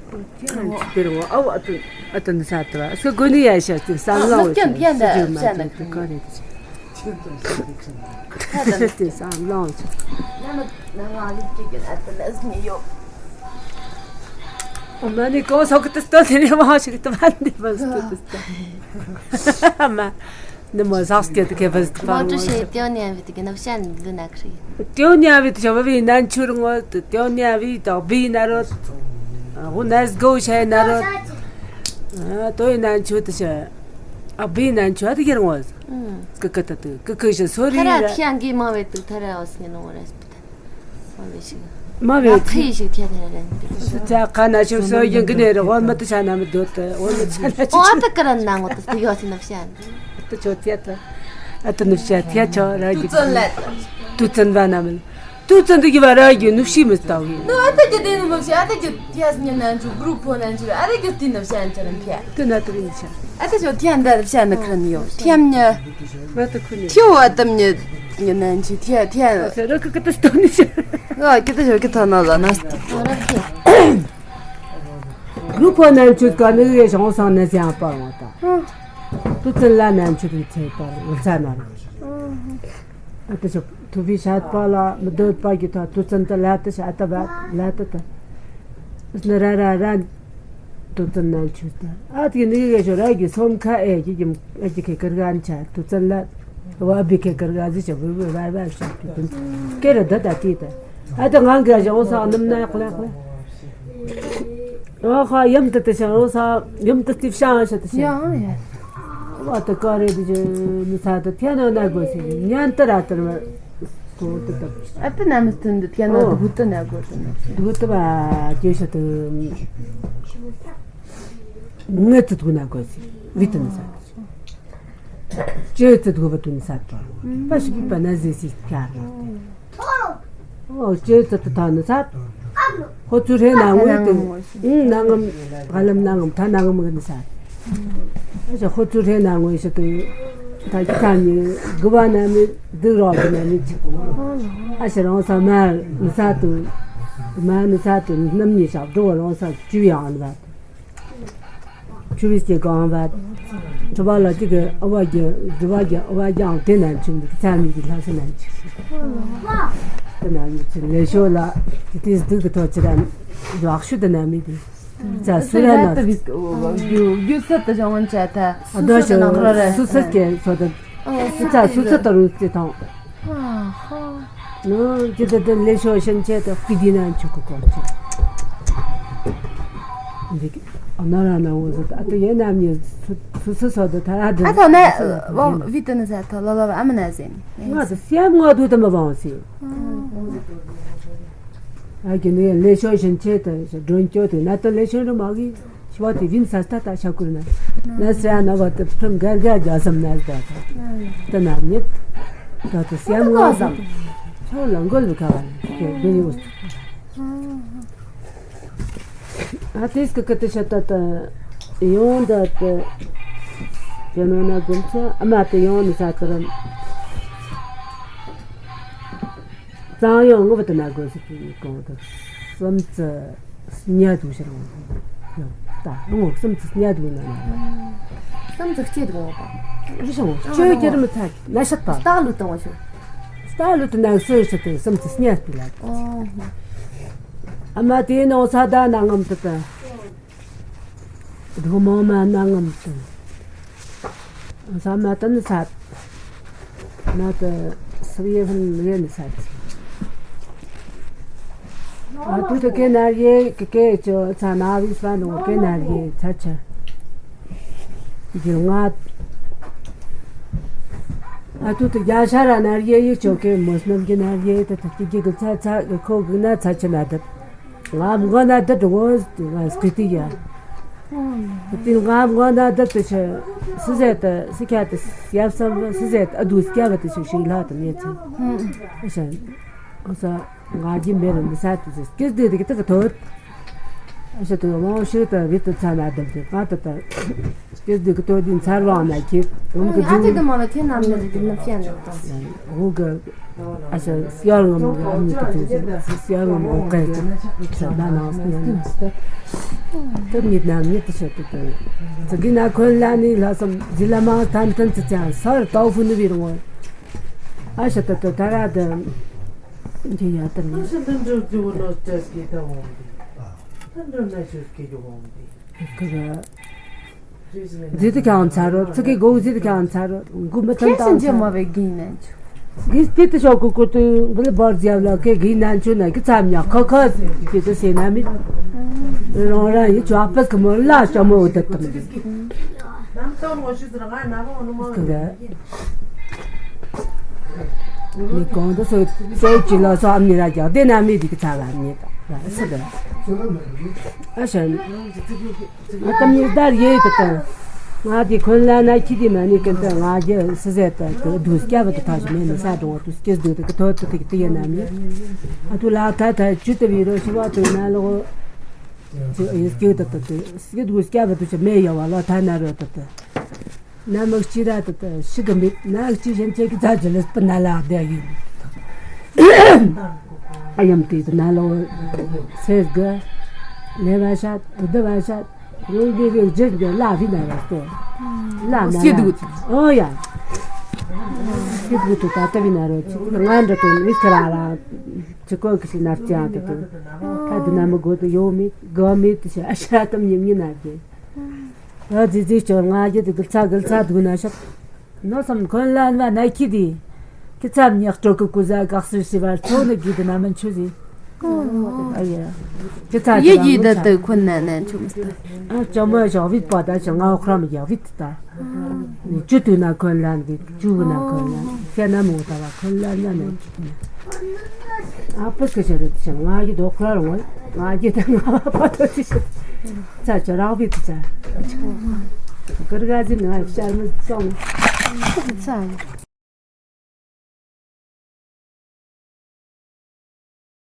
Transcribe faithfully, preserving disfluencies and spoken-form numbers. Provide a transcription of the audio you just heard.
དེ་རང་ཅི་དེ་རང་ཨ་བ་ཨ་ཏུ་ཨ་ཏུ་ནི་ས་ཏུ་བ་སུ་གོ་ནི་ཡ་ཤ་ཏུ་ས་ལ་བ་ཅི་ཏུ་ཏུ་མ་ཏུ་ཏུ་ག་རེ་ཏུ་ས་ལ་བ་ཅི། ཨོ་མ་ནི་གོ་སོ་ཀི་ཏུ་སྟོ་ནི་རེ་མ་ཧོ་ཤི་ཀི་ཏུ་མ་ནི་བ་སུ་ཏུ་སྟོ་མ། ནི་མོ་ཟག་སྐད་དུ་ཁེ་ཕ་ཟི་ཏུ་པ་མོ་ཏུ་ནོ་ཤེ་ཏེའོ་ནི་ཨ་བི་ཏུ་གི་ནབ་ཤན་ལུ་ན་ཁྲི། ཏེའོ་ནི་ཨ་བི་ཏུ་ཤོ་བ་བི་ནན་ཆུ་རུ་ངོ་ཏུ་ཏེའོ་ནི་ཨ་བི་ཏུ་བི་ན་རོ། ཧུ་ནས་གོ་ཤེ་ན་རོ། ཏོ་ཡི་ནན་ཆུ་ཏུ་ཤེ། ཨ་བི་ནན་ཆུ་ཨ་ཏུ་གི་རུ་ངོ། ཀི་ཀི་ཏུ་ཏུ་ཀི་ཀི་ཤེ་སོ་རི་ཐ་ར་ར། ཐི་ཡང་གི་མ་བེ་ཏུ་ཐ་ར་ཨོ་སི་ནི་ནོ་རེ་སྤུ་ཏན། མ་བེ་ཞིག་མ་བེ་ང་ཕི་ཞིག་ཐེ་ཐེ་རེ་རེ་འདི། ཅ་ཁ་ན་ཆུ་སོ་ཡིན་གི་ནེ་རེ་འོ་མ་ཏུ་ཆ་ན་མི་འདོད་དེ་འོ་མ་ཆ་ན་ཆུ། ཨོ་ཨ་ཏི་ཀ་ར་ན་ངོ་ཏུ་ཏི་ཡོ་སི་ནབ་ཤན། ཏུ་ཆོ་ཐེ་ཏུ། ཨ་ཏུ་ནུབ་ཤ་ཐེ་ཆོ་ར་གི། ཏུ་ཙན་ལ། ཏུ་ཙན་བ་ན་མི། ཏུ་ཙན་དུ་གི་བ་ར་གི་ནུབ་ཤི་མི་ལྟ་བི། ནུ་ཨ་ཏི་གི་དེ་ནུ་མ་ཤི་ཨ་ཏི་གི་ཐེ་སི་ཉི་ན་ཆུ་གུ་རུ་ཕོ་ན་ཆུ་ཨ་ཏི་གི་ཏི་ནུབ་ཤན་ཆ་ར་ཕི། ཏུ་ན་ཏུ་རིན་ཆ། ཨ་ཏི་ཆོ་ཐེ་འདར་ཤན་ཁ་ར་ནི་ཡོ་ཐེ་ཉི། ཐེའུ་ཨ་དམ་ཉི་ཉི་ནན་ཆུ་ཐེ་ཐེ། སེ་ར་ཀི་ཀི་ཏི་སྟོ་ནི་ཤ། ཨ་ཀི་ཏི་ཤོ་ཀི་ཐ་ན་ལ་ན་སྟི། རུ་ཕོ་ནན་ཆུ་ཀ་ནི་ཡེ་ཞང་སང་ནི་ཟེ་ཡང་པ་ང་ད། ཏུ་ཙན་ལ་ནན་ཆུ་རུ་ཚེ་པ་ང་ཚ་ན་རུ། ཨ་ཏི་ཤོ་ཐུ་བི་ཤ་པ་ལ་མི་དོད་པ་གི་ཐ་ཏུ་ཙན་ཏ་ལ་ཏི་ཤ་ཨ་ཏ་བ་ལ་ཏི་ཏ། ནི་ར་ར་ར། ཏུ་ཙན་ནན་ཆུ་ཏ། ཨ་ཏི་ནི་གེ་ཤོ་ར་གི་སོམ་ཁ་ཨེ་གི་གི་ཨེ་གི་ཁེ་ཀར་ག་ན་ཆ་ཏུ་ཙན་ལ། བ་བི་ཁེ་ཀར་ག་ཟི་ཆ་བུ་བུ་བར་བར་ཤ་ཏུ་ཙན། ཀེ་ར་ད་ད་ཏི་ཏ། ཨ་ཏི་ང་ག་ཞོ་སང་ནམ་ན་ཁ་ལ་ཁ་ལ། ཨ་ཁ་ཡམ་ཏི་ཏི་ཤ་ཨོ་ས་ཡམ་ཏི་ཏི་ཤ་ཤ་ཏི་ཤ། ཡང་ཡང་། ཨ་ཏི་ཀ་རེ་ཏི་ཇེ་མི་ས་ཏི་ཐེ་ནོ་ན་གོ་སི་ཉན་ཏི་ར་ཏི་ར་གོ་ཏི་ཏི། ཨ་ཏི་ན་མི་སྟོན་ཏི་ཐེ་ནོ་ཏི་བུ་ཏི་ན་གོ་ཏི་ན། བུ་ཏི་བ་ཇེ་ཤ་ཏི། ངེ་ཏི་ཏུ་ན་གོ་སི་བི་ཏི་ན་ས་ཏི། ཅེ་ཙི་དགོས་པ་དུ་ནི་ས་ཏོ། པ་ཞིག་པ་ན་ཟེ་སི་ཀ་ར། ཨོ་ཅེ་ཙི་ཏི་ཐ་ནི་ས། ཧོ་ཚུ་རེ་ན་ངོས་ཏི། ཨུང་ན་ངམ་ཧ་ལམ་ན་ངམ་ཐ་ན་ངམ་གི་ནི་ས། ཨ་ཧོ་ཚུ་རེ་ན་ངོས་ཤི་ཏི། ད་ཅི་ཐ་ནི་གི་བ་ན་མི་དི་རོ་གི་ན་མི་ཅི། ཨ་ཤི་རང་ས་མ་ནི་ས་ཏུ། མ་ནི་ས་ཏུ་ནམ་ཉི་ཤག་འགྲོ་བ་རང་ས་ཅུ་ཡང་ནི་བ། ཆུ་བི་སྐྱེ་གང་བ། གྲུ་པ་ལ་གཅིག་གི་ཨ་བ་རྒྱ་གྲུ་པ་རྒྱ་ཨ་བ་རྒྱང་དེ་ན་ཆུ་འདི་ཚ་མི་གི་ལྷ་སུ་ན་ཆུ། དེ་ན་མི་ཆུ་ལེ་ཤོ་ལ་དེ་དེ་སྡུག་གི་ཐོག་ཅི་ར་ཡག་ཤུ་དེ་ན་མི་དེ། ཚ་སུ་ར་ན་རྒྱུ་སུ་དེ་བྱུང་བ་ཆ་ད་སུ་སུ་དེ་ནང་རོ་ར་སུ་སུ་སྐྱེ་སོ་དེ། སུ་ཚ་སུ་སུ་དེ་རུ་སྐྱེ་དང་། ཨ་ཧ། ནོ་ཇི་ལྟར་དུ་ལེ་ཤོ་ཤན་ཆེ་དུ་སྐུ་དེ་ན་ཆུ་གི་གོ་ཆུ། འདི་ཨ་ན་ར་ན་འོ་ཟི་ཨ་ཏི་ཡེ་ནམ་ཉེ་སུ་སུ་སོ་དུ་ཐ་ར་དུ། ཨ་ཐོ་ན་བི་ཏི་ན་ས་ཐོ་ལ་ལ་ཨ་མ་ན་ཟེ། ང་དུ་སེམས་ང་དུ་དམ་པ་བང་སི། ཨ་གི་ནི་ལེ་ཤོ་ཤན་ཆེ་དུ་སྒྲོན་སྐྱོ་དུ་ན་དུ་ལེ་ཤོ་རུ་མ་གི། ཤི་བ་དེ་བིན་ས་ཏ་ཏ་ཤ་ཀུར་ན། ན་སྲ་ན་བ་དེ་ཕྲུམ་གར་གར་རྒྱ་སམ་ན་ཟ་ད། ཏ་ན་ཉེད། ད་དུ་སེམས་ངོ་ཟམ། ཆོ་ལ་མགོལ་བུ་ཁ་བ་ནི་དེ་བི་ཡོ། ཨ་ཏིས་ཀི་ཀི་ཏི་ཤ་ཏ་ཏ། ཡོང་ད་ཏ། ཇེ་ནོ་ན་གུམ་ཚ་ཨ་མ་ཏི་ཡོང་ནི་ས་ཀི་རམ། གཙང་ཡང་ངུ་བ་དུ་ན་དགོས་སུ་དུ་གོང་དུ་སུམ་ཙི་སྙད་དུ་ཤར་འོང་ཡང་ད་ངུ་སུམ་ཙི་སྙད་དུ་ན་ན་སུམ་ཙི་སྐྱེ་དུ་འོང་པ་རི་ཤང་ཅོ་ཀྱེ་རི་མི་ཚ་ན་ཤ་ད་སྟག་ལུ་དང་བ་ཤོ་སྟག་ལུ་དུ་ན་སུ་ཤི་དུ་སུམ་ཙི་སྙད་དུ་ལ་ཨ་མ་དེ་ནང་ས་ད་ན་ངམ་དུ་དུ། སྡུག་མོ་མ་ན་ངམ་དུ། ས་མ་ཏན་ས། ན་ཏི་སི་ཡེ་ཧན་ཡེ་ནི་ས་ཅི། ཨ་ཏུ་ཏི་ཀེ་ན་ཡེ་ཀེ་ཀེ་ཅོ་ཚ་ན་བི་ས་ནོ་ཀེ་ན་ཡེ་ཚ་ཆ། ཇི་ང་། ཨ་ཏུ་ཏི་རྒྱ་ཤ་ར་ན་ཡེ་ཡེ་ཅོ་ཀེ་མོ་སྣམ་གི་ན་ཡེ་ཏི་ཏི་ཀི་ཀི་ཚ་ཚ་ཁོ་གི་ན་ཚ་ཆ་ན་དི། ང་མགོ་ན་དི་དྲི་བོ་ང་སྐུ་དི་ཡ། དེ་ང་མགོ་ན་དི་དི་ཆི་སི་ཟེ་དི་སི་ཁ་དི་ཡབ་སམ་སི་ཟེ་དི་ཨ་དུ་སྐྱ་བ་དི་ཆི་ཤིང་ལྷ་དི་མེད་ཚེ། ཨ་ཤ་ཨ་ས་ང་གི་མེ་རུ་མི་ས་དི་ཆི་སྐྱིད་དི་དི་གི་དི་གི་ཐོད། ཨ་ཤ་དི་མང་ཤི་དི་བི་དི་ཚ་ན་དི་དི་ང་དི་དི། སྐྱིད་སྡུག་གི་དོ་དི་མཚར་བའང་མ་ཁྱེར་འོང་གི་ཨ་ཏི་དི་མ་བ་ཐེ་ནམ་ནི་རི་གི་ནི་ཕྱན་ནི་དང་། འོང་གི་ཨ་ཤ་སི་ཡར་ངམ་གི་ཨ་མི་གི་དུ་སི་ཡར་ངམ་འོང་གི་ཤ་ན་ནང་སི་ཡར་ངམ། དེ་ཉིད་ན་ཉིད་དུ་བྱེད་དུ་དོན། ཙི་གི་ན་འཁོན་ལ་ནི་ལ་སོམ་ཟི་ལ་མང་ཐན་ཐན་ཙི་ཅང་སར་ཏའོ་ཧྥུ་ནུ་བི་རུང་ཨ་ཤ་ཏ་ཏ་ཏ་ར་དི་ཇི་ཡ་ཏ་ནི་ཁི་གི་ཟི་དུ་ཁྱང་ཚ་རོ་ཙི་གི་གོ་ཟི་དུ་ཁྱང་ཚ་རོ་གུ་མི་ཐན་ཁྱེད་ཏང་ཚ་རོ། མ་བའི་གིན་ནན་ཆུ། གིས་ཏི་ཏི་ཤོག་གུ་ཀུ་ཏུ་བིལ་བར་ཛི་ཡབ་ལ་ཀེ་གིས་ནན་ཆུ་ན་གི་ཚ་མྱ་ཁ་ཁ་ཅི་ཏི་སེ་ན་མི། རང་རང་ཡི་ཅོ་ཨ་པས་ཀི་མོ་ལ་ཅོ་མོ་འོ་དེ་ཏི་མི། ཀི་ག་མི་གོང་དུ་སོ་སོ་ཅི་ལ་སོ་ཨམ་ནི་ར་རྒྱག་དེ་ན་མི་དི་གི་ཚ་བ་མི་ད་ར་སི་ག་ཨ་ཤ་ནི། ང་གཏམ་ཉེས་ལྟར་ཡེ་ཡི་དུ་བཏང་། ང་དེ་འཁོན་ལ་ན་ཁྱི་དེ་མ་ནི་ཀན་ཏ་ང་རྒྱལ་སི་ཟེར་ཏ་དུ་སྐྱ་བ་དུ་ཐག་ཞི་མེད་ནི་ས་འགྲོ་བ་དུ་སྐྱེས་དུ་དུ་གི་ཐོ་དུ་དུ་གི་དུ་ཡེ་ན་མི། ཨ་དུ་ལ་ཐ་ཐ་ཅུ་དུ་བི་རོ་ཤི་བ་དུ་ན་ལོ། ཅི་ཡེ་སྐྱེ་དུ་དུ་དུ་སྐྱེ་དུ་སྐྱ་བ་དུ་ཞི་མེད་ཡོ་བ་ལོ་ཐ་ན་རོ་དུ་དུ། ན་མི་གཅིག་ར་དུ་དུ་ཤི་གི་མེད་ན་གཅིག་གཞན་ཆེ་གི་ཚ་ཇི་ལི་སྤུ་ན་ལ་བདེ་ཡིན། ཨ་ཡམ་དེ་དུ་ན་ལོ། སེ་གི་ལེ་བ་ཤ་དུ་དུ་བ་ཤ། རང་གི་རིགས་རྒྱུད་འདི་བླ་བི་ན་ར་སྟེ། བླ་ན་སྐྱེ་ར་སྡུག་ཨོ་ཡ། སྐྱེ་རྒྱུད་དུ་ད་ལྟ་བི་ན་རོ་ཅི་ང་འདྲ་དུ་མི་ཁ་ར་ར། ཅི་གོ་གི་ཞིག་ན་རྩི་ཡང་དུ་དུ། ད་དུ་ན་མི་གོ་དུ་ཡོ་མི་གོ་མི་དུ་ཞིག་ཨ་ཤ་ཏམ་ཉིམ་ཉི་ན་གི། ཨ་ཙི་ཙི་ཅོ་ང་རྒྱུད་དུ་གིལ་ཚ་གིལ་ཚ་དུ་ན་ཤ། ནོ་སམ་འཁོན་ལན་བ་ན་ཁྱི་དི། ཁྱི་ཚབ་ཉག་སྤྲོ་ཀུ་ཀུ་ཟ་གག་སུ་ཤི་བར་ཚོ་ནི་གི་དི་ན་མན་ཆུ་ཟི། ཨ་ཡ། ཁྱི་ཚབ་ཡི་ཡི་ད་དུ་འཁོན་ན་ན་ཆུ་མི་སྟ། ཨ་ཅོ་མོ་ཞོག་བིད་པ་ད་ཅི་ང་ཁོ་ར་མི་ཡག་བིད་ད། ནི་ཅུ་དུ་ན་འཁོན་ལན་གི་ཅུ་གུ་ན་འཁོན་ལན་ཁྱེད་ན་མོ་ད་བ་འཁོན་ལན་ན་ན་ཅུ་ན། ཨ་པུ་སྐད་ཆ་རེད་ཅི་ང་གི་དོ་ཁོ་ར་རུང་ང་གི་ད་ང་བ་པ་དོ་ཅི་ཤི། ཚ་ཅི་རག་བིད་ཚ། ཀར་ག་ཟི་ང་ཤར་མི་སོང་། ཚ།